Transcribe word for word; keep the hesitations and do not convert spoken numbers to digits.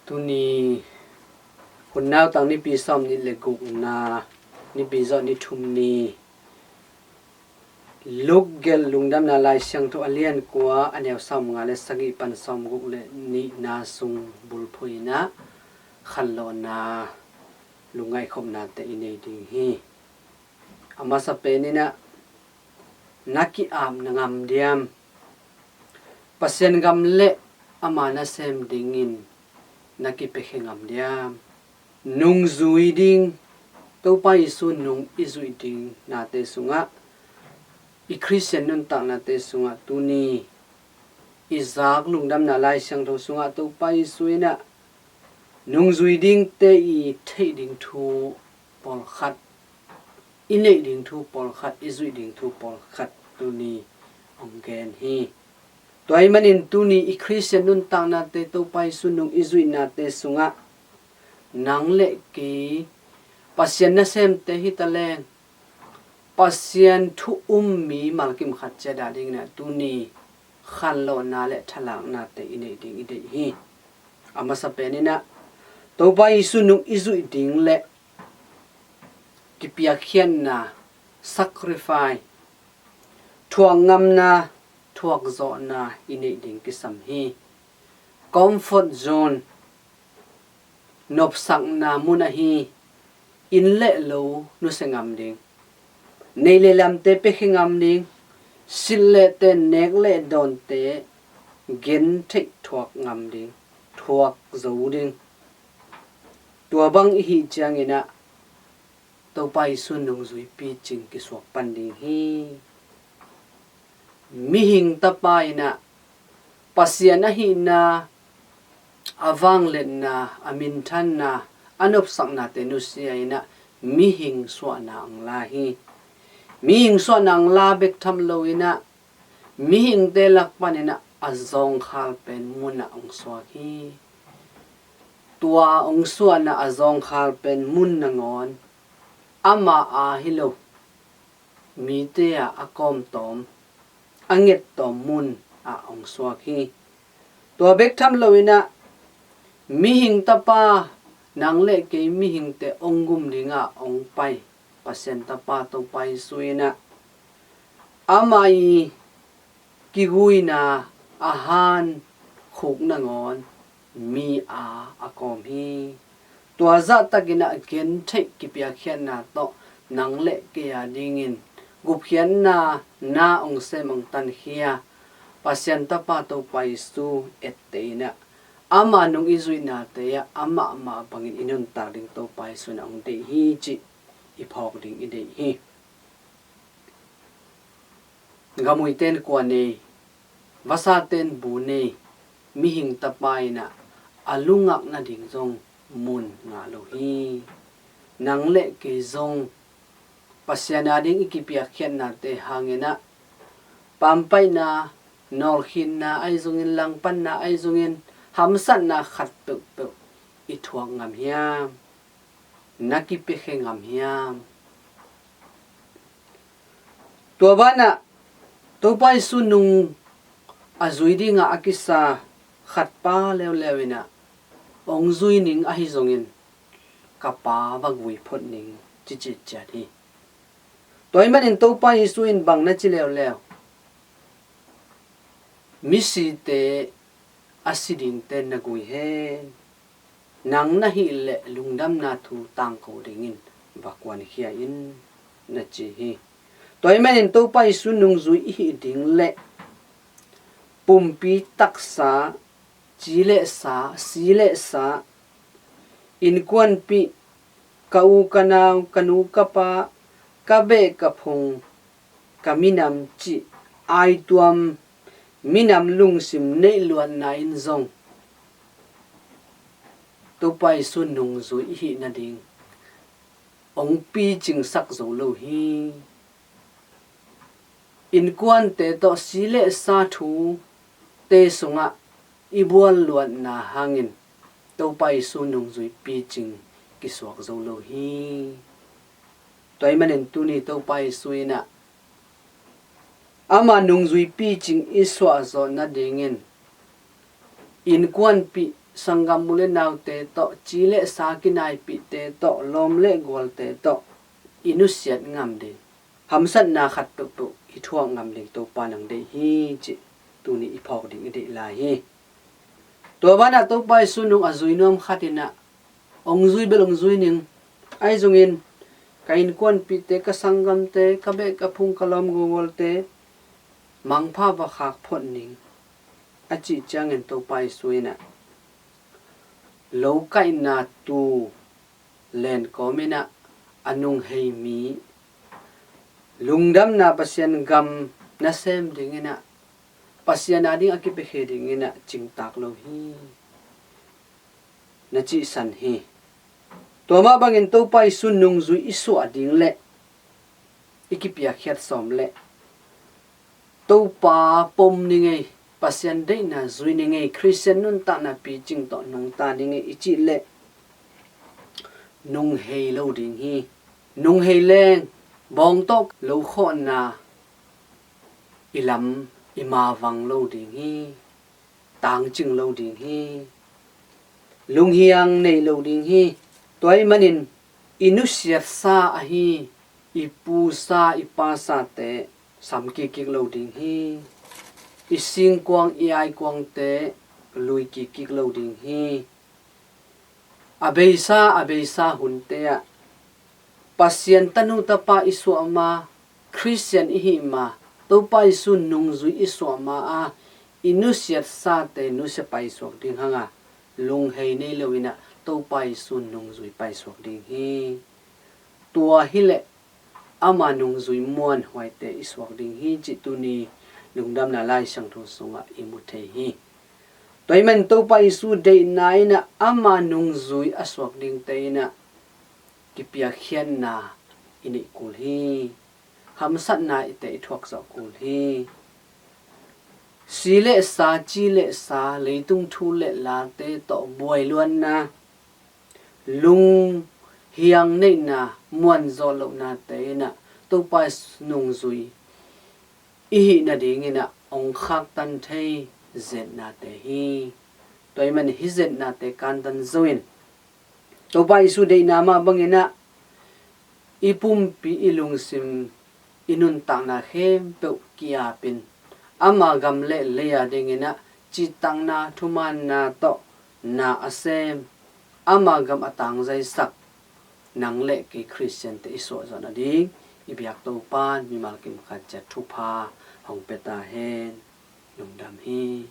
Tuni hun nautang nipi sawm nih le gukna, nipi zawh ni thum ni, Luk gelh Lungdamna Lai Siangtho a lian kua, a neu sawm nga le sagih pan sawm guk le nihna sung bulphuh in ah khanlawhna, lungngaihkhopnate i nei ding hi. A masa pen in ah, na ki-ap na ngam diam? Pasian gam le ama nasem dingin na kipiakhia ngam diam? Nungzui ding, Topa Jesu nung i zuih ding nate sungah, i Khristian nuntaknate sungah tuni i zak Lungdamna Lai Siangtho sungah Topa Jesu in ah nungzui dingte i theih ding thu pawlkhat, i neih ding thu pawlkhat, i zuih ding thu pawlkhat tuni hong gen hi. Tua ahih manin tuni i Khristian nuntaknate, Topa Jesu nung i zuihnate sungah nang le kei Pasian nasemte hi taleng, Pasian thu um mi malkim khat ciat a dingin ah tuni khanlawhna le thalaknate i neih ding i deih hi. A masa pen in ah, Topa Jesu nung i zuih ding le kipiakkhiatna, sacrifice, thuak ngamna, thuak zawhna i neih ding kisam hi. Comfort zone, nopsakna mun ahi, inn le lo nusia ngam ding, neih le lamte piakhia ngam ding, silh le ten, nek le dawnte gentheih thuak ngam ding, thuak zo ding. Tua bang i hih ciangin ah Topa Jesu nungzui picing kisuak pan ding hi. Mihing tapa in ah Pasian ahihna, a vangliatna, a minthanna, a nopsaknate nusia in ah mihing suahna hong la hi. Mihing suahna hong la bek tham lo in ah mihingte lak panin ah a zawngkhal pen munah hong suak hi. Tua hong suahna a zawngkhal pen mun nangawn ama a hi lo, mite ah a kawmtawm, a ngettawm mun ah hong suak hi. Tua bek tham lo in ah mihing tapa, nang le kei mihingte hong gum dingah hong pai Pasian tapa Topa Jesu in ah ama i kiguina a han khuk nangawn mi a a kawm hi. Tua zahtakin ah gentheih kipiakkhiatna tawh nang le kei a dingin gupkhiatna na hong sem, hong tankhia Pasian tapa Topa Jesu etteh in ah ama nung i zuihnate ah amah mah bangin i nuntak ding Topa Jesu in ah hong deih hi cih i phawk ding i deih hi. Gamuiten kua nei, vasaten bu nei, mihing tapa in ah a lungak nading zong mun ngah lo hi. Nang le kei zong Pasian a ding i kipiakkhiatnate hangin ah pampaihna, nawlkhinna ahi zongin, langpanna ahi zongin, hamsatna khat peuhpeuh i thuak ngam hiam? Na kipiakhia ngam hiam? Tua banah Topa Jesu nung a zui dingah a kisa khatpa leuleu in ah, hong zui ning ahi zongin ka Pa va gui phot ning, ci citciat hi. Tua ahih manin Topa Jesu in bang na ci leuleu, misite a si dingte na gui hen, nang na hih leh lungdamna thu tangko dingin va kuankhia in, na ci hi. Tua ahih manin Topa Jesu nungzui i hih ding leh pumpi taksa, ci le sa, si le sa, innkuanpih, ka u ka nau, ka nu ka pa, ka beh ka phung, ka minam cih aituam minam lungsim neih luatna in zong Topa Jesu nungzui i hih nading hong picingsak zo lo hi. Innkuante tawh si le sa thute sungah i bual luatna hangin Topa Jesu nungzui picing kisuak zo lo hi. Tua ahih manin tuni Topa Jesu in ah ama nungzui picing i suahzawh nadingin innkuanpih, sanggam u le naute tawh, ci le sa kinaipihte tawh, lawm le gualte tawh i nusiat ngam ding, hamsatna khat peuhpeuh i thuak ngam ding Topa nang deih hi cih tuni i phawk ding i deih lai hi. Tua banah Topa Jesu nung a zui nuam khat inah, hong zui bel hong zui ning. Ahi zongin ka innkuanpihte, ka sanggamte, ka beh ka phung, ka lawm guagualte mangpha va khak phot ning, a cih ciangin Topa Jesu inah lo kaihna tu len kawm inah a nunghei mi, lungdamna Pasian gam nasem ding inah, Pasian a ding a kipiakhia ding inah cingtak lo hi, na cihsan hi. Tua mah bangin Topa Jesu nungzui i suah ding le i kipiakkhiat sawm le Topa pom ni ngei, Pasian deihna zui ni ngei, Khristian nuntakna picing tawh nungta ni ngei i cih le nunghei lo ding hi. Nunghei leng bawng tawh lo khawhna i lam i mavang lo ding hi. Tangcing lo ding hi. Lunghiang nei lo ding hi. Tua ahih manin i nusiatsa ahi i pusa i pasate sam kikkik lo ding hi. I singkuang i aikuangte lui kikkik lo ding hi. A beisa a beisa hunte ah Pasian tanu tapa i suah ma, Khristian i hih ma, Topa Jesu nungzui i suah ma a, i nusiatsate nusia paisuak ding hanga, lunghei nei lo inah Topa Jesu nungzui paisuak ding hi. Tua hileh ama nungzui muanhuaite i suak ding hi cih tuni Lungdamna Lai Siangtho sungah i mu thei hi. Tua ahih manin Topa Jesu deihna inah ama nungzui a suak dingte inah kipiakkhiatna i neih kul hi. Hamsatna i teh i thuak zawh kul hi. Si le sa, ci le sa, leitung thu le late tawh buailuatna, lunghiang neihna, muanzawh lohnate inah Topa nungzui i hih nading inah hong khaktan thei zetnate hi. Tua ahih manin hih zetnate kantan zo in Topa Jesu deihna mah bang inah i pumpi, i lungsim, i nuntakna khempeuh ki-ap in ama gam le lei a ding inah cihtakna thumaanna tawh na a sem, ama gam a tangzaisak nang le kei Khristiante i suah zawh nading i biak Topa'n mimal kim khat ciat thupha hong pia ta hen. Lungdam hi.